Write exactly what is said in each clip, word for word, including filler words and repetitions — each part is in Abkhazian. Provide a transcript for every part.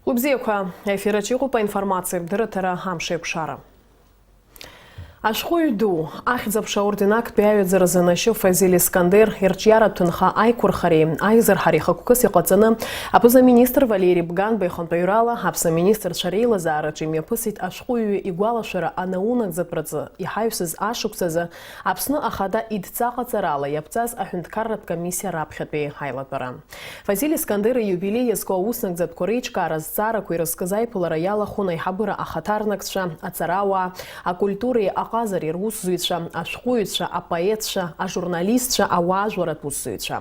Уи бзиақәа, аефираҿ иҟоуп аинформациатә дырраҭара Амшеикәшара. Ашәҟәыҩҩы ду, Ахьӡ-аԥша аорден актәи аҩаӡара занашьоу Фазиль Искандер ирҿиаратә ҭынха аиқәырхареи аизырҳареи хықәкыс иҟаҵаны, аԥыза-министр Валери Бганба ихантәаҩрала Аԥсны аминистрцәа реилазаараҿы имҩаԥысит ашәҟәыҩҩы игәалашәара анаунагӡатәраҿы иҳаҩсыз ашықәсазы Аԥсны Ахада идҵа ҟаҵарала иаԥҵаз аҳәынҭқарратә комиссиа раԥхьатәи аилатәара. Фазиль Искандер ииубилеи иазку ауснагӡатәқәа реиҿкаара азҵаарақәа ирызкыз аиԥылара иалахәын аиҳабыра ахаҭарнакцәа, аҵарауаа, акультуреи аҟазареи русзуҩцәа, ашәҟәыҩҩцәа, апоетцәа, ажурналистцәа, ауаажәларратә усзуҩцәа.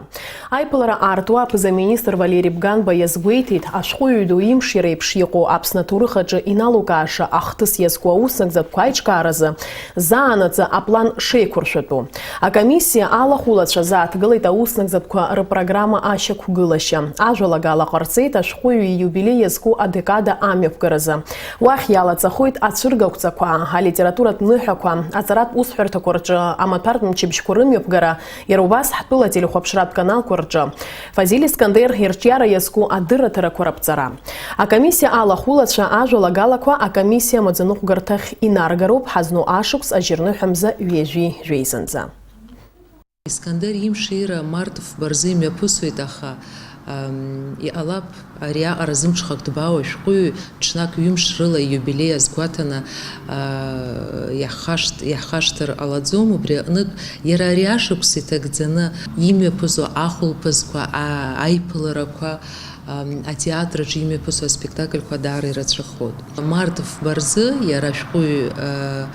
Аиԥылара аартуа аԥыза-министр Валери Бганба иазгәеиҭеит, ашәҟәыҩҩы ду имшира еиԥш иҟоу Аԥсны аҭоурых аҿы иналукааша ахҭыс иазку ауснагӡатәқәа аиҿкааразы заанаҵы аплан шеиқәыршәатәу. Акомиссиа алахәылацәа зааҭгылеит ауснагӡатәқәа рпрограмма ашьақәгылашьа. Ажәалагала ҟарҵеит ашәҟәыҩҩы ииубилеи иазку адекада амҩаԥгаразы. Уахь иалаҵахоит ацәыргақәҵақәа, алитературатә ныҳәақәа, аҵаратә усҳәарҭақәа рҿы амаҭәартә мчыбжьқәа рымҩаԥгара, иара убас ҳтәыла ателехәаԥшратә каналқәа рҿы Фазиль Искандер ирҿиара иазку адырраҭарақәа раԥҵара. Акомиссиа алахәылацәа ажәалагалақәа акомиссиа амаӡаныҟәгарҭахь инаргароуп ҳазну ашықәс ажьырныҳәа мза ҩажәи жәеизанӡа. Искандер имшира март фба рзы имҩаԥысуеит, аха, ам, иҟалап, ари аҟара зымҽхак дбаау ашәҟәыҩҩы ҽнак ҩымш рыла ииубилеи азгәаҭаны, а, иаҳхашҭ-, иаҳхашҭыр ҟалаӡом. Убри аҟнытә, иара ари ашықәс иҭагӡаны имҩаԥысуа ахәылԥазқәа, а-, аиԥыларақәа, ам, атеатраҿы имҩаԥысуа аспектакльқәа даара ирацәахоит. Март фба рзы иара ашәҟәыҩҩы, а,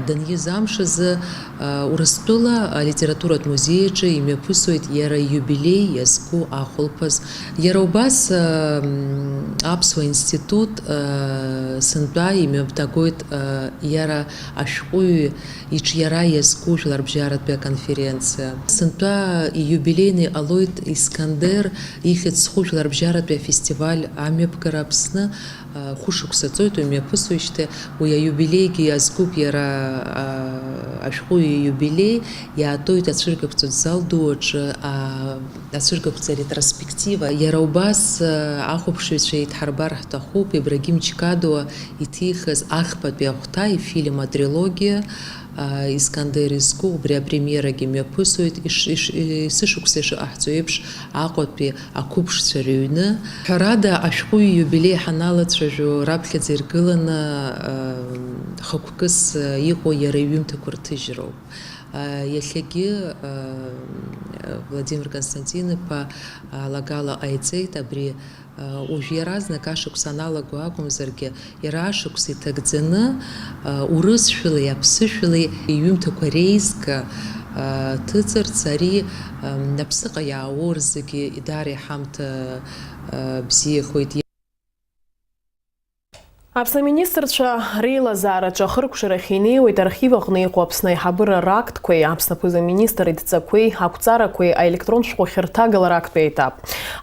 даниз амш азы, а, Урыстәыла алитературатә музеи аҿы имҩаԥысуеит иара ииубилеи иазку ахәылԥаз. Иара убас, ам, Аԥсуа институт, а, сынтәа имҩаԥнагоит, а, иара ашәҟәыҩҩы иҿиара иазку жәларбжьаратәи аконференциа. Сынтәа ииубилеины иҟалоит Искандер ихьӡ зху жәларбжьаратәи афестиваль амҩаԥгара Аԥсны, а, хәышықәса ҵуеит уи мҩаԥысуеижьҭеи. Уи аиубилеигьы иазкуп иара, а, ашәҟәыҩҩы ииубилеи, иаатуеит ацәыргақәҵатә зал ду аҿы, а, ацәыргақәҵа ретроспектива. Иара убас, а, ахәаԥшыҩцәа еидҳарбар ҳҭахуп Ибрагим Чкадуа иҭихыз Ахԥатәи ахәҭа, ифильм атрилогиа, а, Искандер изку, убри апремиерагьы мҩаԥысуеит, иш-, иш-, есышықәса ишыҟаҳҵо еиԥш, Аҟәатәи ақәыԥшцәа рыҩны. Ҳәарада, ашәҟәыҩҩы ииубилеи ҳаналацәажәо раԥхьаӡа иргыланы, а, хықәкыс, а, иҟоу иара иҩымҭақәа рҭыжьроуп. А, иахьагьы, а, Владимир Константин-иԥа, а, алагала ҟаиҵеит, абри Уажә иаразнак ашықәс аналаго акәымзаргьы, иара ашықәс иҭагӡаны, урысшәалеи аԥсышәалеи иҩымҭақәа реизга ҭыҵырц, ари аԥсыҟа иаауоу рзегьы даара иҳамҭа бзиахоит. Аԥсны аминистрцәа реилазаараҿы ахыркәшарахь инеиуеит архив аҟны иҟоу Аԥсны аиҳабыра рактқәеи Аԥсны аԥыза-министр идҵақәеи ақәҵарақәеи аелектронтә шәҟәы ахьырҭагалара актәи аетап.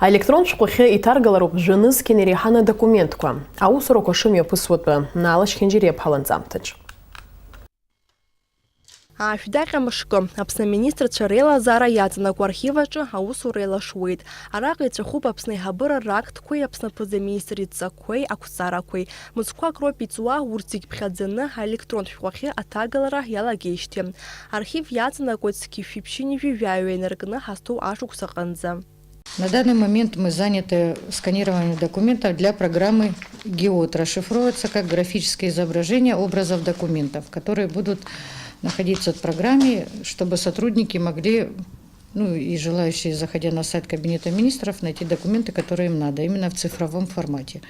Аелектронтә шәҟәы ахьы иҭаргалароуп жәа-нызқьи иреиҳаны адокументқәа. Аусурақәа шымҩаԥысуа атәы, Наала Шьхьынџьариа ԥҳаланҵамҭаҿ. Аашәдаҟьа мышкы, Аԥсны аминистрцәа реилазаара иаҵанакуа архив аҿы аусура еилашуеит. Араҟа иҵәахуп Аԥсны аиҳабыра рактқәеи Аԥсны аԥыза-министр идҵақәеи ақәҵарақәеи. Мызқәак роуп иҵуа, урҭ зегь ԥхьаӡаны аелектронтә шәҟәы ахьы аҭагалара иалагеижьҭеи. Архив иаҵанакуеит зқьи жәшәи ԥшьынҩажәи жәаҩа инаркны ҳазҭоу ашықәс аҟынӡа. На данный момент мы заняты сканированием документов для программы ГИОД. Расшифровывается как графические изображения образов документов, которые будут находиться в программе, чтобы сотрудники могли, ну, и желающие, заходя на сайт Кабинета министров, найти документы, которые им надо, именно в цифровом формате.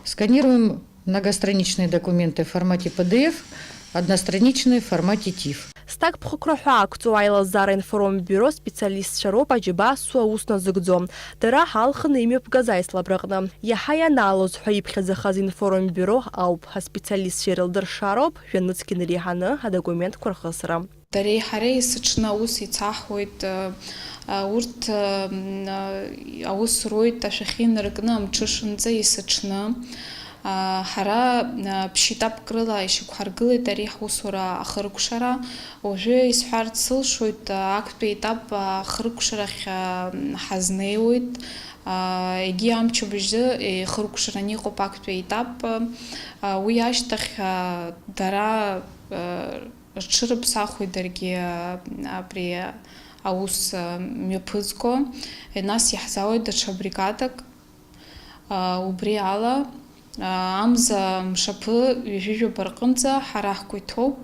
Сканируем многостраничные документы в формате П Д Ф, одностраничные в формате тиф. Зҭакԥхықәра ҳәа ақәҵоу аилазаара информ биуро специалистцәа роуп аџьабаа зцу аус назыгӡо. Дара ҳалхны имҩаԥгаз аицлабраҟны. Иаҳа ианаалоз ҳәа иԥхьаӡахаз информ биуро ауп. Аспециалистцәа ирылдыршароуп жәа-нызқь инареиҳаны адокументқәа рхысра. Дареи ҳареи есыҽны аус еицаҳуеит, урҭ аус руеит ашәахьы инаркны амҽышанӡа есыҽны. Ҳара ԥшьетапк рыла ишьақәҳаргылеит ари ҳусура ахыркәшара. Уажәы исҳәарц сылшоит, актәи етап ахыркәшарахь ҳазнеиуеит. Егьи амчыбжьы ихыркәшараны иҟоуп актәи етап. Уи ашьҭахь дара рҽырыԥсахуеит даргьы абри аус мҩаԥызго. Нас иаҳзаауеит даҽа бригадак. Убри ала, амза мшаԥы ҩажәи жәаба рҟынӡа ҳара ҳгәы иҭоуп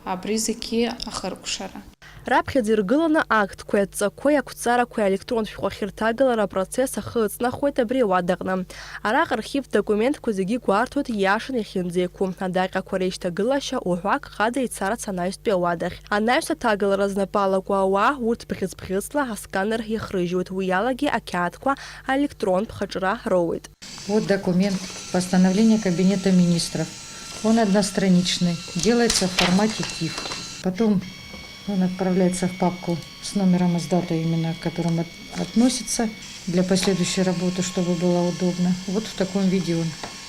абри зегьы ахыркәшара. Раԥхьаӡа иргыланы актқәеи адҵақәеи ақәҵарақәеи аелектронтә шәҟәы ахьырҭагалара апроцесс ахы ыҵнахуеит абри ауадаҟны. Араҟа архивтә документқәа зегьы гәарҭоит ииашаны иахьынӡеиқәу, адаҟьақәа реишьҭагылашьа уҳәак хада ицарц анаҩстәи ауадахь. Анаҩс аҭагалара знапы алаку ауаа урҭ бӷьыц-бӷьыцла асканер иахрыжьуеит, уи алагьы ақьаадқәа аелектронтә хаҿра роуеит. Вот документ, постановление Кабинета министров. Он одностраничный, делается в формате тиф. Потом он отправляется в папку с номером и с датой, именно к которым от- относится, для последующей работы, чтобы было удобно. Вот в таком виде он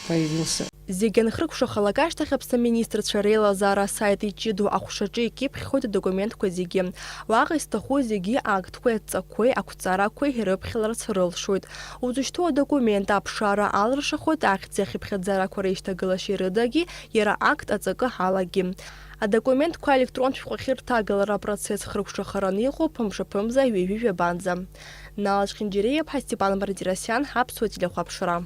появился. Зегьы анхыркәшахалак ашьҭахь Аԥсны аминистрцәа реилазаара асайт иҷыдоу аҟәшаҿы икьыԥхьхоит адокументқәа зегьы. Уаҟа изҭаху зегьы актқәеи адҵақәеи ақәҵарақәеи ирыԥхьаларц рылшоит. Узышьҭоу адокумент аԥшаара алыршахоит ахьӡи ахьыԥхьаӡарақәа реишьҭагылашьеи рыдагьы, иара акт аҵакы алагьы. Адокументқәа аелектронтә шәҟәы ахьырҭагалара апроцесс хыркәшахараны иҟоуп мшаԥымза ҩажәи жәабанӡа. Нала Чхинджириа-иԥҳа, Степан Мардиросиан, Аԥсуа телехәаԥшра.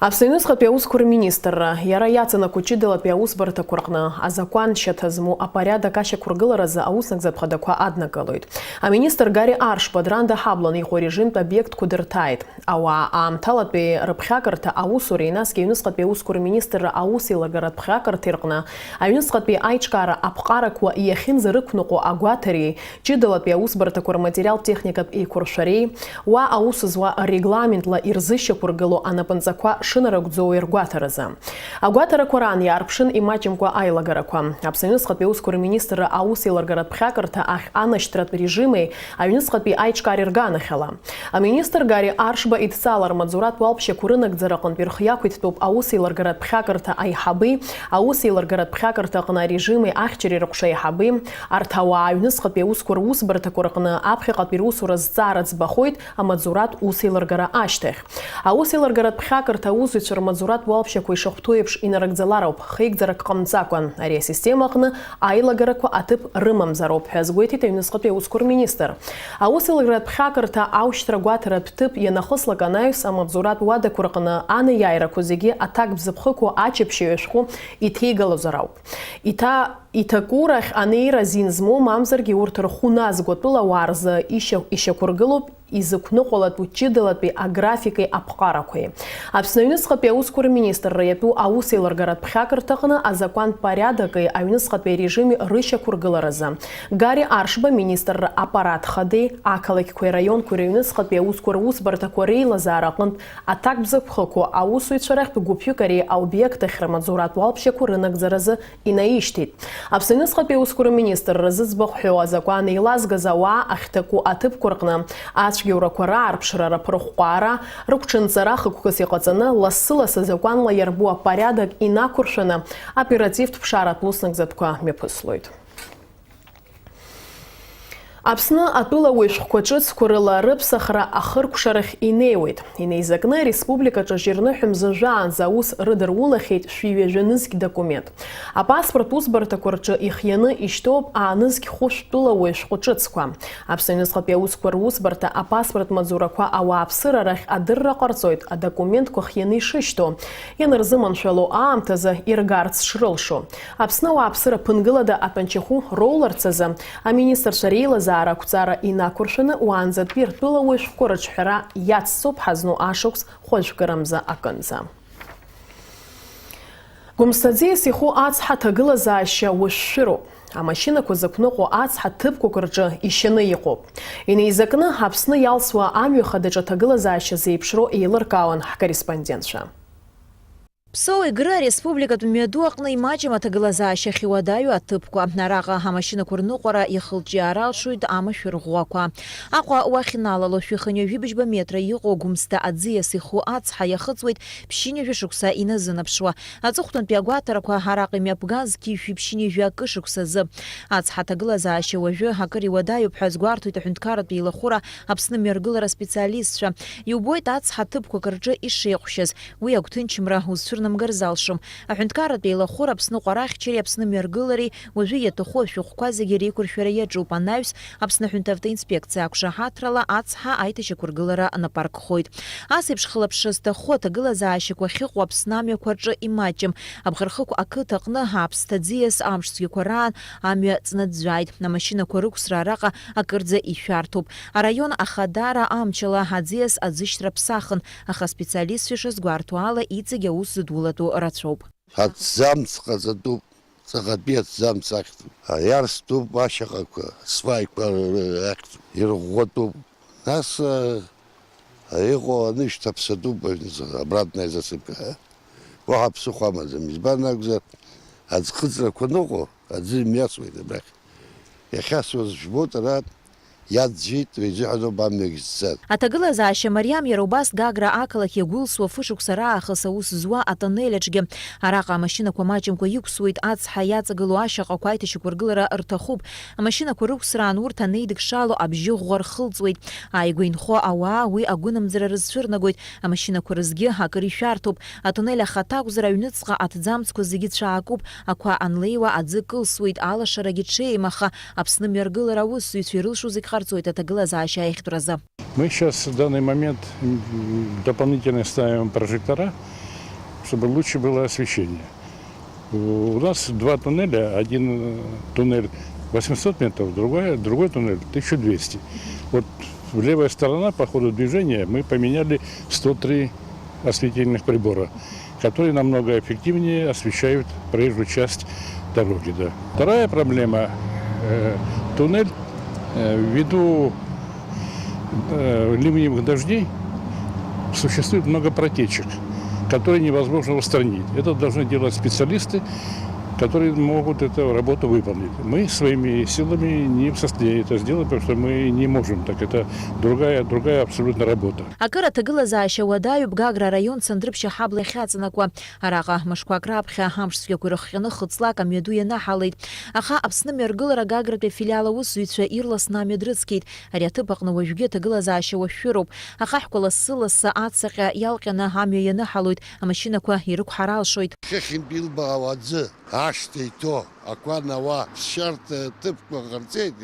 Аԥсны аҩныҵҟатәи аусқәа рминистрра, иара иаҵанакуа ҷыдалатәи аусбарҭақәа рҟны азакәаншьаҭа змоу апориадок ашьақәыргыларазы ауснагӡатә хадақәа аднагалоит. Аминистр Гари Аршба Дранда ҳабланы иҟоу арежимтә обиектқәа дырҭааит. Ауаа аамҭалатәи рыԥхьакырҭа аусуреи, насгьы аҩныҵҟатәи аусқәа рминистрра аусеилыргаратә ԥхьакырҭеи рҟны аҩныҵҟатәи аиҿкаара аԥҟарақәа иахьынӡарықәныҟәо агәаҭареи, ҷыдалатәи аусбарҭақәа рматериалтә-техникатә еиқәыршәареи, уа аус зуа регламентла ирзышьақәыргылоу анапынҵақәа шынарыгӡоуи ргәаҭаразы. Агәаҭарақәа раан иаарԥшын имаҷымкәа аилагарақәа. Аԥсны аҩныҵҟатәи аусқәа рминистрра аусеилыргаратә ԥхьакырҭа ахь анашьҭратә режими аҩныҵҟатәи аиҿкаареи рганахьала. Аминистр Гари Аршба идҵала рмаҵзуратә уалԥшьақәа рынагӡара аҟынтә ирхы иақәиҭтәуп аусеилыргаратә ԥхьакырҭа аиҳаби, аусеилыргаратә ԥхьакырҭа аҟны арежими ахьчареи рыҟәша аиҳаби, арҭ ауаа аҩныҵҟатәи аусқәа русбарҭақәа рҟны аԥхьаҟатәи русура зҵаара ӡбахоит амаҵзуратә усеилыргара ашьҭахь. Аусеилыргаратә ԥхьакырҭа аусзуҩцәа рмаҵзуратә уалԥшьақәа ишахәҭоу еиԥш инарыгӡалароуп, хеигӡарак ҟамҵакәан. Ари асистема аҟны аилагарақәа аҭыԥ рымамзароуп ҳәа азгәеиҭеит аҩныҵҟатәи аусқәа рминистр. Аусеилыргаратә ԥхьакырҭа аушьҭра гәаҭаратә ҭыԥ ианахыслак анаҩс амаҵзуратә уадақәа рҟны анеиааирақәа зегьы аҭак бзыԥхықәу аччаԥшьаҩ ашәҟәы иҭеигалозар ауп. Иҭа-, иҭакурахь анеира азин змоу, мамзаргьы урҭ рхәы назго атәылауаа рзы ишьа-, ишьақәыргылоуп изықәныҟәалатәу ҷыдалатәи аграфики аԥҟарақәеи. Аԥсны аҩныҵҟатәи аусқәа рминистрра иатәу аусеилыргаратә ԥхьакырҭаҟны азакәантә порядоки аҩныҵҟатәи арежими рышьақәыргыларазы Гари Аршба министрра аппарат хадеи ақалақьқәеи раионқәеи рыҩныҵҟатәи аусқәа русбарҭақәа реилазаара аҟынтә аҭак бзыԥхықәу аусзуҩцәа рахьтә гәыԥҩык ари аобиект ахь рмаҵзуратә уалԥшьақәа рынагӡаразы инаишьҭит. Аԥсны аҩныҵҟатәи аусқәа рминистрра зыӡбахә ҳәоу азакәан еилазгаз ауаа ахьҭаку аҭыԥқәа рҟны ацәгьоурақәа раарԥшра, рыԥырӷәӷәара, рыгәҽанҵара хықәкыс иҟаҵаны, лассы-лассы азакәанла иарбоу апориадок инақәыршәаны, оперативтә ԥшааратә уснагӡатәқәа мҩаԥыслоит. Аԥсны атәылауаҩ шәҟәқәа ҿыцқәа рыла рыԥсахра ахыркәшарахь инеиуеит. Инеизакны ареспубликаҿы жьырныҳәа мза жәаанӡа аус рыдырулахьеит шәи ҩажәа нызқь документ. Апаспорт усбарҭақәа рҿы ихианы ишьҭоуп аа нызқь хәышә тәылауаҩ шәҟәы ҿыцқәа. Аԥсны аҩныҵҟатәи аусқәа русбарҭа апаспорт маҵзурақәа ауааԥсыра рахь адырра ҟарҵоит, адокументқәа хианы ишышьҭоу, ианырзыманшәало аамҭазы иргарц шрылшо. Аԥсны ауааԥсыра ԥынгылада атәанчахәы роуларц азы аминистрцәа реилазаара ақәҵара инақәыршәаны уаанӡатәи ртәылауаҩ шәҟәқәа рыҿҳәара иацҵоуп ҳазну ашықәс хәажәкырамза акынӡа. Гәымсҭаӡиас иху ацҳа аҭагылазаашьа уашәшәыроуп. Амашьынақәа зықәныҟәо ацҳа ҭыԥқәак рҿы ишьаны иҟоуп. Инеизакны Аԥсны иалсуа амҩа хадаҿы аҭагылазаашьа зеиԥшроу еилыркаауан ҳкорреспондентцәа. Ԥсоу Егры ареспубликатә мҩаду аҟны имаҷым аҭагылазаашьа ахьуадаҩу аҭыԥқәа. Араҟа амашьынақәа рныҟәара иахылҿиаара алшоит амашәыр ӷәӷәақәа. Аҟәа уахь иналало шәи хынҩажәи быжьба метра иҟоу Гәымсҭа аӡиас иху ацҳа иахыҵуеит ԥшьынҩажәа шықәса иназынаԥшуа. Аҵыхәтәантәи агәаҭарақәа араҟа имҩаԥган зқьи шәи ԥшьынҩажәи акы шықәса азы. Ацҳа аҭагылазаашьа уажәы акыр иуадаҩуп ҳәа азгәарҭоит аҳәынҭқарратә еилахәыра Аԥсны мҩаргылара специалистцәа. Иубоит ацҳа ҭыԥқәак рҿы ишеиҟәшьаз. Уи агәҭынчымра узцәырнамгар залшом. Аҳәынҭқарратә еилахәыра Аԥсныҟәарахьчареи Аԥсны мҩаргылареи уажәы иаҭаху ашәҟәқәа зегьы реиқәыршәара иаҿуп анаҩс, Аԥсны аҳәынҭавтоинспекциа ақәшаҳаҭрала ацҳа аиҭашьақәыргылара напы аркхоит. Ас еиԥш хылаԥшра зҭаху аҭагылазаашьақәа ахьыҟоу Аԥсны амҩақәа рҿы имаҷым. Абӷархықә ақыҭа аҟны аԥсҭа ӡиас амш цәгьақәа раан амҩа ҵнаӡәӡәааит. Амашьынақәа рықәсра араҟа акырӡа ишәарҭоуп. Араион ахадара амчала аӡиас аӡышьҭра ԥсахын, аха аспециалистцәа ишазгәарҭо ала, иҵегь аус зыдулатәу рацәоуп. Аҭӡамц ҟаҵатәуп, ҵаҟатәи аҭӡамц ахьӡуп. Аиарс дууп ашьаҟақәа, асваиқәа ахьӡуп, ирӷәӷәатәуп. Нас, а, иҟоу анышәҭ аԥсатәуп аҩныза, обратная засыпка, а? Уаҳа ԥсыхәа амаӡам, избан акәзар, аӡхыҵрақәа ныҟәо, аӡы имҩасуеит абрахь. Иахьасуаз жәбоит, ара иаӡәӡәеит, уи изыҳәаноуп амҩагь зцаз. Аҭагылазаашьа мариам иара убас Гагра ақалақь иагәылсуа фышықәса раахыс аус зуа атоннель аҿгьы. Араҟа амашьынақәа маҷымкәа иқәсуеит, ацҳа иаҵагылоу ашьаҟақәа аиҭашьақәыргылара рҭахуп. Амашьынақәа рықәсраан урҭ анеидыкшало абжьы ӷәӷәа рхылҵуеит. Ааигәа инхо ауаа уи агәынамӡара рызцәырнагоит, амашьынақәа рызгьы акыр ишәарҭоуп. Атуннель ахаҭа акәзар, аҩныҵҟа аҭӡамцқәа зегьы цәаакуп, ақәа анлеиуа аӡы кылсуеит, алашарагьы ҽеим, аха Аԥсны мҩаргылара аусзуҩцәа ирылшо зегь ҟарҵоит аҭагылазаашьа аиӷьтәразы. Мы сейчас в данный момент, м, дополнительно ставим прожектора, чтобы лучше было освещение. У нас два туннеля, один, э, туннель восемьсот метров, другой, другой туннель тысяча двести. Вот левая сторона по ходу движения, мы поменяли сто три осветительных прибора, которые намного эффективнее освещают проезжую часть дороги, да. Вторая проблема, э, туннель, э, ввиду, э, ливневых дождей существует много протечек, которые невозможно устранить. Это должны делать специалисты, которые могут эту работу выполнить. Мы своими силами не в состоянии это сделать, потому что мы не можем так. Это другая, другая абсолютно работа. Акыр аҭагылазаашьа уадаҩуп Гагра араион Цандрыԥшь аҳабла иахьаҵанакуа. Араҟа мышқәак раԥхьа амш цәгьақәа ирыхҟьаны хыцлак амҩаду ианаҳалеит. Аха Аԥсны мҩаргылара Гагратәи афилиал аусзуҩцәа ирласны амҩа дрыцқьеит. Ари аҭыԥ аҟны уажәгьы аҭагылазаашьа уашәшәыроуп. Ахаҳәқәа лассы-лассы ацаҟьа иалҟьаны амҩа ианаҳалоит, амашьынақәа ирықәҳара алшоит. Хыхьынтә илбаау аӡы, ашҭа иҭоу, ақәа науа, ԥсшьарҭа ҭыԥқәа ҟарҵеит,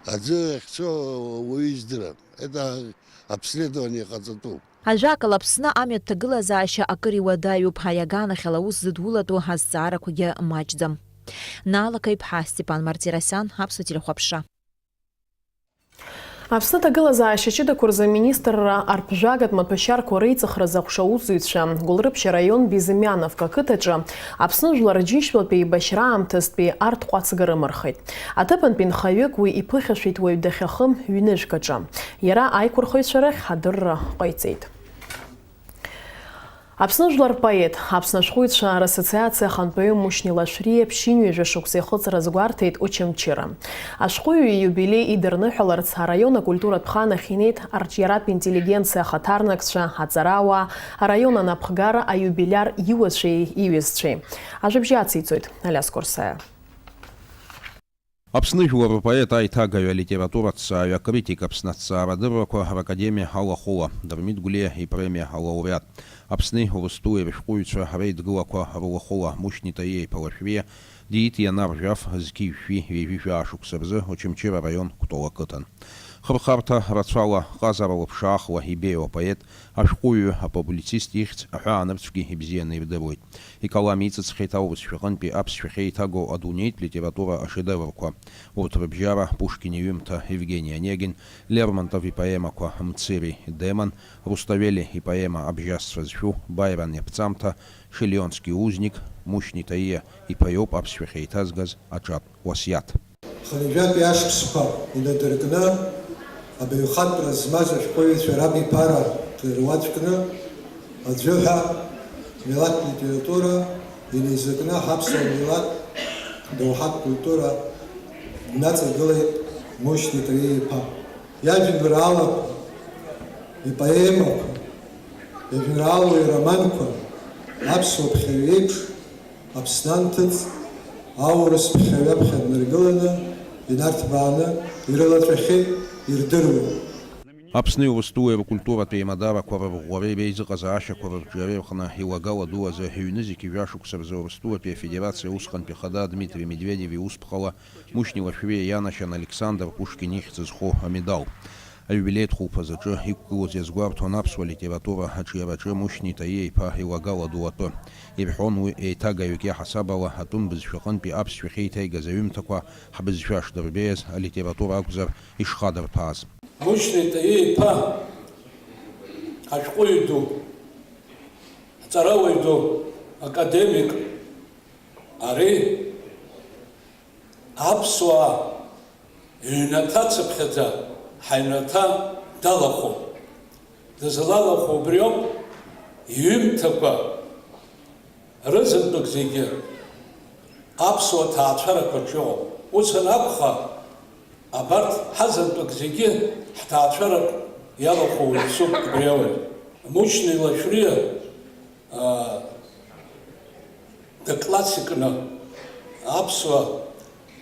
аӡы ахьцо уаҩы издырам. Это обследование ҟаҵатәуп. Ажәакала, Аԥсны амҩа ҭагылазаашьа акыр иуадаҩуп, ари аганахьала аус зыдулатәу азҵаарақәагьы маҷӡам. Наала Қаиԥҳа, Степан Мартиросиан, Аԥсуа телехәаԥшра. Аԥсны аҭагылазаашьа ҷыдақәа рзы аминистрра арԥжәагатә маҭәашьарқәа реиҵыхразы аҟәша аусзуҩцәа Гәылрыԥшь араион Безымиановка ақыҭаҿы Аԥсны жәлар рџьынџьтәылатә еибашьра аамҭазтәи арҭҟәацга рымырхит. Аҭыԥантәи нхаҩык уи иԥыхьашәеит уаҩ дахьахым ҩнышәк аҿы. Иара аиқәырхаҩцәа рахь ҳадырра ҟаиҵеит. Аԥсны жәлар рпоет, Аԥсны ашәҟәыҩҩцәа рассоциациа ахантәаҩы Мушьни Лашәриа ԥшьынҩажәа шықәса ихыҵра азгәарҭеит Очамчыра. Ашәҟәыҩҩы ииубилеи идырныҳәаларц араион акультуратә хан ахь инеит арҿиаратә интеллигенциа ахаҭарнакцәа, аҵарауаа, араион анапхгара, аиубилиар иуацәеи иҩызцәеи. Ажәабжь ациҵоит Алиас Курсаиа. Аԥсны жәлар рпоет, аиҭагаҩы, алитератураҭҵааҩы, акритик, Аԥсны аҭҵаарадыррақәа ракадемиа алахәыла, Дырмит Гәлиа ипремиа алауреат, Аԥсни Урыстәылеи рышәҟәыҩҩцәа реидгылақәа рулахәыла, Мушьни Таиа-иԥа Лашәриа диит ианаржәаф зқьи жәшәи ҩажәи жәаа шықәса рзы Очамчыра араион Кәтол ақыҭан. Хырхарҭа рацәала, ҟазара лыԥшаахла ибеиоу апоет, ашәҟәыҩҩы, апублицист ихьӡ аҳәаанырцәгьы ибзианы ирдыруеит. Икалам иҵыҵхьеит аурысшәа аҟынтәи аԥсшәахь еиҭагоу адунеитә литература ашедеврқәа. Урҭ рыбжьара Пушкин иҩымҭа Евгений Онегин, Лермонтов ипоемақәа Мцыри Демон, Руставели ипоема Абжьасцәа зшәу Баирон иаԥҵамҭа, Шильонски Узник, Мушьни Таиа иԥа иоуп аԥсшәахь еиҭазгаз аҿатә уасиаҭ. Хынҩажәатәи ашықәсқәа инадыркны, абаҩхатәра змаз ашәҟәыҩҩцәа рабиԥара дыруаӡәкны, аӡәы ҳәа Милаҭтә литература инеизакны ҳаԥсуа милаҭ доуҳатә культура днаҵагылеит Мушьни Таиа-иԥа. Иажәеинраалақәа, ипоемақәа, иажәеинраалоу ироманқәа аԥсуа ԥхьаҩ иеиԥш Аԥсны анҭыҵ, аурыс ԥхьаҩ аԥхьа днаргыланы, инарҭбааны ирылаҵәахьеит, ирдыруеит. Аԥсни Урыстәылеи ркультуратә еимадарақәа рырӷәӷәареи реизыҟазаашьақәа рырҿиареи рҟны иуагала ду азы, ҩнызқьи жәашықәса рзы Урыстәылатәи Афедерациа усҟантәи Ахада Дмитри Медведев иусԥҟала Мушьни Лашәриа ианашьан Александр Пушкин ихьӡ зху амедал. Аиубилеитә хәылԥазаҿы иқәгылоз иазгәарҭон аԥсуа литература аҿиараҿы Мушьни Таиа-иԥа иуагала ду атәы. Ирҳәон уи еиҭагаҩык иаҳасаб ала атәым бызшәаҟынтәи аԥсшәахьы иҭеигаз аҩымҭақәа ҳбызшәа шдырбеиаз, алитература акәзар ишхадырҭәааз. Мушьни Таиа-иԥа ашәҟәыҩҩы ду, ҳҵарауаҩ ду, академик, ари аԥсуаа иҩнаҭа цыԥхьаӡа ҳаҩнаҭа далахәуп. Дызлалахәу убриоуп, иҩымҭақәа рызынтәык зегьы аԥсуа ҭаацәарақәа рҿы иҟоуп. Ус анакәха, абарҭ ҳазынтәык зегьы ҳҭаацәарак иалахәу уаҩԥсуп убри ауаҩ. Мушьни Лашәриа, аа, дыклассикны аԥсуа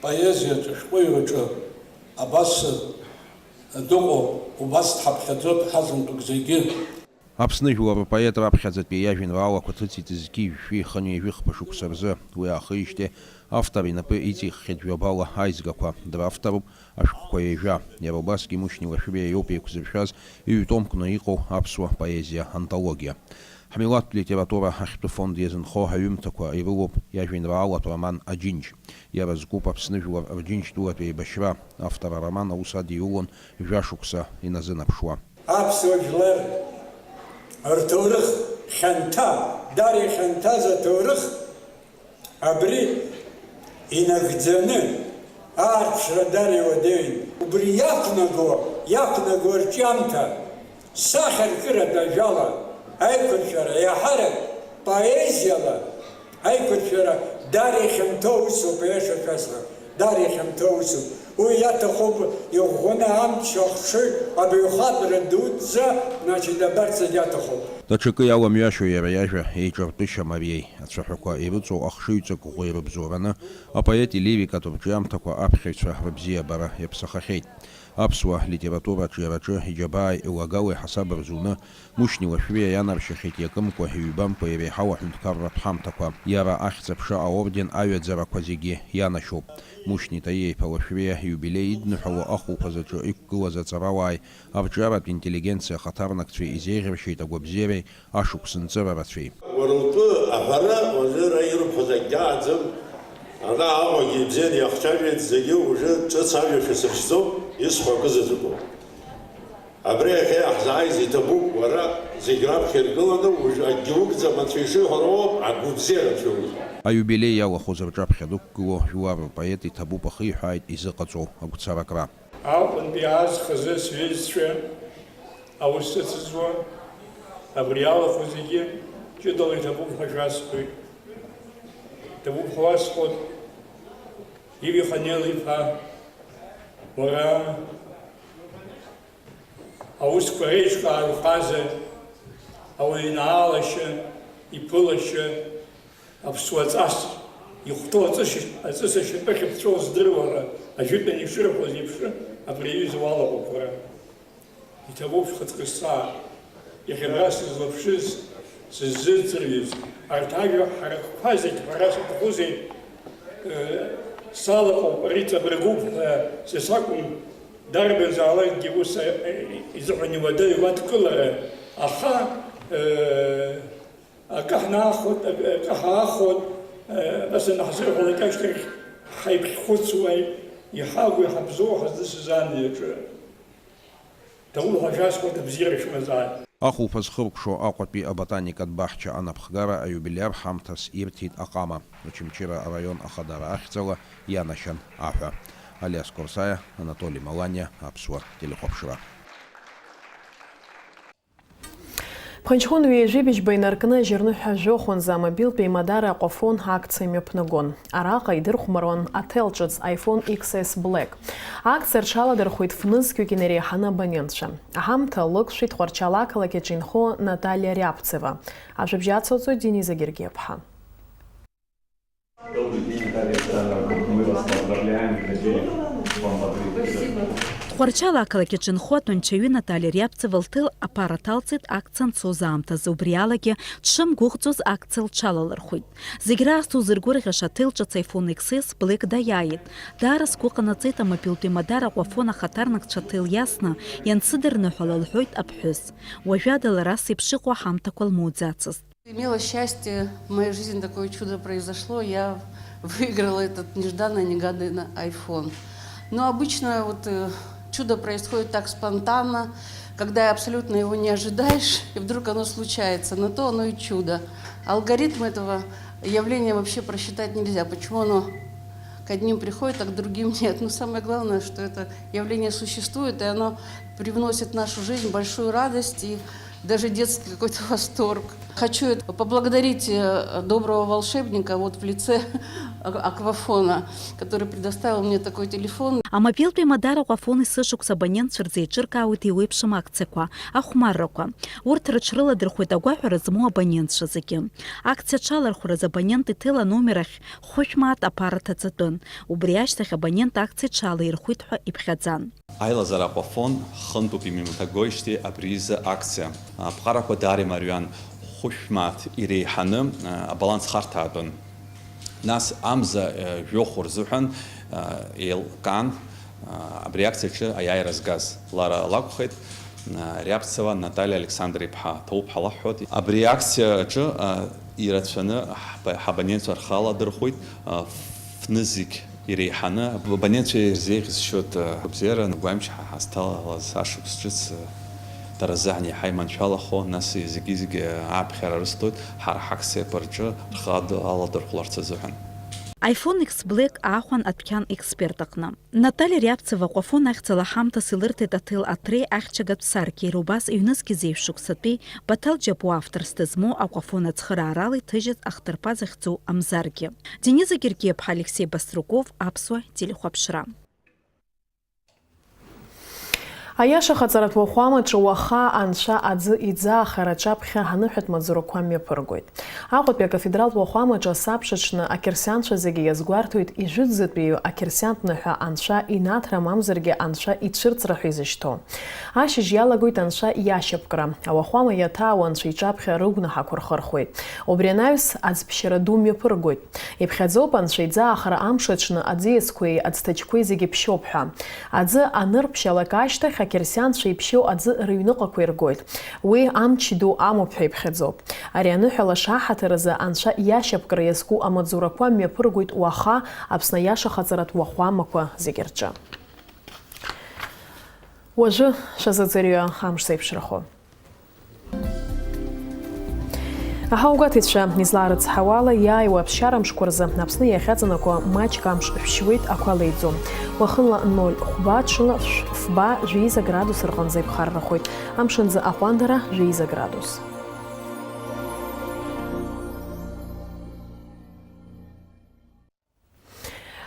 поезиаҿы, ашәҟәыҩҩраҿы абас дыҟоуп, убас дҳаԥхьаӡоит ҳазынтәык зегьы. Аԥсны жәлар рпоет раԥхьаӡатәи иажәеинраалақәа ҭыҵит зқьи жәшәи хынҩажәи хԥа шықәса рзы. Уи аахижьҭеи автор инапы иҵиххьеит жәабала аизгақәа, дравторуп ашәҟәқәа ҩажәа. Иара убасгьы Мушьни Лашәриа иоуп еиқәзыршәаз ҩ-томк ны иҟоу аԥсуа поезиа антологиа. Ҳмилаҭтә литература ахьтәы фонд иазынхо аҩымҭақәа ирылоуп иажәеинраалатә роман Аџьынџь. Иара зкуп Аԥсны жәлар рџьынџьтәылатә еибашьра. Автор ароман аус адиулон жәашықәса иназынаԥшуа. Аԥсуа жәлар рҭоурых хьанҭа, дара ихьанҭаз аҭоурых абри инагӡаны аарԥшра дара иуадаҩын. Убри иақәнаго, иақәнаго рҿиамҭа, сахьаркыратә ажәала аиқәыршәара, еиҳарак поезиала аиқәыршәара дара ихьанҭоу усуп, аиаша шәасҳәап, дара ихьанҭоу усуп. Уи иаҭахуп иӷәӷәаны амч ахшыҩ абаҩхатәра дуӡӡа, значит, абарҭ зегь аҭахуп. Даҽакы иаламҩашьо иара иажәа еиҿартәышьа мариеи, ацәаҳәақәа ирыҵоу ахшыҩҵак ӷәӷәа ирыбзоураны, апоет илирикатә рҿиамҭақәа аԥхьаҩцәа рыбзиабара иаԥсахахьеит. Аԥсуа литература аҿиараҿы иџьабааи иуагалеи ҳасаб рзуны, Мушьни Лашәриа ианаршьахьеит иакымкәа, иҩбамкәа иреиҳау аҳәынҭқарратә ҳамҭақәа. Иара Ахьӡ-аԥша аорден аҩаӡарақәа зегьы ианашьоуп. Мушьни Таиа-иԥа Лашәриа ииубилеи идныҳәало ахәылԥазаҿы иқәгылаз аҵарауааи арҿиаратә интеллигенциа ахаҭарнакцәеи изеиӷьаршьеит агәабзиареи ашықәс нҵыра рацәеи. Уара утәы аҳәара уажәы ара ирыбҳәоз акгьы ааӡам, ана Аҟәагьы ибзианы иахцәажәеит, зегьы уажәы ҿыц ажәа шәасыршьӡом, исҳәо акы заҵәык ауп. Абри иахьа иаҳзааиз иҭабуп, уара зегь раԥхьа иргыланы уажәы акгьы угӡам, анцәа ишиҳәароуп, агәыбзиара анцәа иуит. Аиубилеи иалахәыз рҿаԥхьа дықәгылоу жәлар рпоет иҭабуп ахиҳәааит изыҟаҵоу агәцаракра. Аҟәантәи аазхазы сҩызцәа аус ыцызуа, абри иалахәу зегьы ҷыдала иҭабуп ҳәа шәасҳәоит. Иҭабуп ҳәа уасҳәоит, Иви Ханел-иԥа, уара аусқәа реиҿкаара уҟазар, ауаҩы инаалашьа, иԥылашьа, аԥсуа ҵас, ихәҭоу аҵыс-, аҵыс ашьапы ахьыԥҵәо здыруа ҳәа ажәытәан ишырҳәоз еиԥш, абри аҩыза уалаҟоуп уара. Иҭабуп шәхаҵкы сцаар. Иахьа абра сызлаԥшыз, сыззыӡырҩыз, арҭ ажәа ҳаракқәа зегь ҳәара саҭахузеи? Э, салаҟоуп, ари ҵабыргуп ҳәа са сакәым, дарбанзаалакгьы ус, э, изыҳәан иуадаҩу адкылара, аха, э, Акы ҳнаахоит, акы ҳаахоит, э, нас анаҳзырҳәалак ашьҭахь ҳаиԥхьхәыцуа, иҳагу иҳабзоу ҳазнысыз амҩаҿы. Ҭаулҳәа шәасҳәоит, абзиара шәымазааит. Ахәылԥаз хыркәшо Аҟәатәи аботаникатә баҳча анапхгара аиубилиар ҳамҭас ирҭеит аҟама. Очамчыра араион Ахадара ахьӡала ианашьан аҳәа. Алиас Корсаиа, Анатоли Маланиа, Аԥсуа телехәаԥшра. Ԥхынҷкәын ҩажәи быжьба инаркны ажьырныҳәа жәохәынӡа амобилтә еимадара Аҟәафон акциа мҩаԥнагон. Араҟа идырхәмаруан аҭел ҿыц iPhone X S Black. Акциа рҽаладырхәит фнызқьҩык инареиҳаны абонентцәа. Аҳамҭа лықәшәеит Тҟәарчал ақалақь аҿы инхо Наталиа Рябцева. Ажәабжь ацылҵоит Дениза Гергиаԥҳа. Добрый день, Наталья Александровна. Мы вас поздравляем. Надеюсь, вам подружится. Тҟәарчал ақалақь аҿы инхо атәанчаҩы Наталиа Рябцева лҭел аԥара ҭалҵеит акциа анцоз аамҭазы. Убри алагьы дшымгәыӷӡоз акциа лҽалалырхәит. Зегь раасҭа узыргәырӷьаша аҭел ҿыц iPhone X S Black даиааит. Даара сгәы ҟанаҵеит амобилтә еимадара Аҟәафон ахаҭарнакцәа аҭел иасны иансыдырныҳәала, лҳәоит аԥҳәыс. Уажәада лара ас еиԥш иҟоу аҳамҭақәа лмоуӡацызт. Имела счастье, в моей жизни такое чудо произошло, я выиграла этот нежданно-негаданно iPhone. Но обычно вот э, чудо происходит так спонтанно, когда абсолютно его не ожидаешь, и вдруг оно случается. На то оно и чудо. Алгоритм этого явления вообще просчитать нельзя, почему оно к одним приходит, а к другим нет. Но самое главное, что это явление существует, и оно привносит в нашу жизнь большую радость и даже детский какой-то восторг. Хочу поблагодарить э, доброго волшебника вот в лице Аквафона, который предоставил мне такой телефон. Амобилтә еимадара Аҟәафон есышықәса абонентцәа рзы еиҿыркаауеит еиуеиԥшым акциақәа, ахәмаррақәа. Урҭ рыҽрыладырхәеит агәаҳәара змоу абонентцәа зегьы. Акциа аҽалархәразы абонент иҭел аномер ахь хәышә мааҭ аԥара ҭаҵатәын. Убри ашьҭахь абонент акциа иҽалаирхәит ҳәа иԥхьаӡан. Аилазара Аҟәафон хынтәуп имҩаԥнагоижьҭеи абри изы акциа. Аԥҟарақәа даара имариан, хәышә мааҭ иреиҳаны абаланс харҭәаатәын. Нас амза жәохә рзыҳәан еилкаан абри акциаҿы аиааира згаз. Лара лакәхеит Рябцева Наталиа Александр-иԥҳа, ҭоуп ҳәа лаҳҳәоит. Абри акциа аҿы ирацәаны ҳабонентцәа рхы аладырхәит, фнызқь иреиҳаны абонентцәа ирзеиӷьасшьоит агәабзиара, гәамч ҳазҭалалаз ашықәс ҿыц дара рзыҳәан иаҳа иманшәалахо, нас зегьы-зегьы ааԥхьара рысҭоит ҳара ҳакциақәа рҿы рхы аладырхәларц азыҳәан. iPhone X Black аахәан адәқьан Експерт аҟны. Наталиа Рябцева Аҟәафон ахьӡала ҳамҭас илырҭеит аҭел аҭреи ахьчагатә саркьеи, убас ҩнызқь зеижә шықәсатәи Баҭал Џьапуа авторс дызмоу Аҟәафон ацхыраарала иҭыжьыз ахҭырԥа захьӡу Амзаргьы. Дениза Гергиаԥҳа, Алексеи Баструков, Аԥсуа телехәаԥшра. Аиашахаҵаратә уахәамаҿы уаха Анцәа аӡы иӡаахара аҿаԥхьа аныҳәатә маҵзурақәа мҩаԥыргоит. Аҟәатәи акафедралтә уахәамаҿы асабша аҽны ақьырсианцәа зегьы иазгәарҭоит ижәытәӡатәи ақьырсиантә ныҳәа Анцәа инаҭра мамзаргьы Анцәа ицәырҵра ҳәа изышьҭоу. Ашьыжь иалагоит Анцәа иашьапкра. Ауахәама иаҭаау Анцәа иҿаԥхьа рыгәнаҳақәа рхырхуеит. Убри анаҩс, аӡԥшьара ду мҩаԥыргоит. Иԥхьаӡоуп Анцәа иӡаахра амш аҽны аӡиасқәеи аӡҭачқәеи зегьы ԥшьоуп ҳәа. Аӡы анырԥшьалак ашьҭахь, ақьырсианцәа иԥшьоу аӡы рыҩныҟақәа иргоит. Уи амч ду амоуп ҳәа иԥхьаӡоуп. Ари аныҳәа лаша аҳаҭыр азы Анцәа иашьапкра иазку амаҵзурақәа мҩаԥыргоит уаха Аԥсны аиашахаҵаратә уахәамақәа зегьы рҿы. Уажәы шәазыӡырҩы амш зеиԥшрахо. Аҳауагәаҭаҩцәа излаарыцҳауала, иааиуа аԥсшьара мшқәа рзы Аԥсны иахьаҵанакуа маҷк амш шәшьуеит, ақәа леиӡом. Уахынла ноль хәба, ҽынла шә-, фба, жәеиза градус рҟынӡа иԥхаррахоит. Амшынӡы аҟәандара жәеиза градус.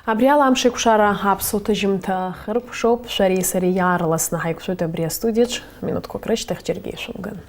Абри ала амш еиқәшара аԥсуа ҭыжьымҭа хыркәшоуп. Шәареи сареи иаарласны ҳаиқәшәоит абри астудиаҿ. Минуҭқәак рышьҭахь џьаргьы ишәымган.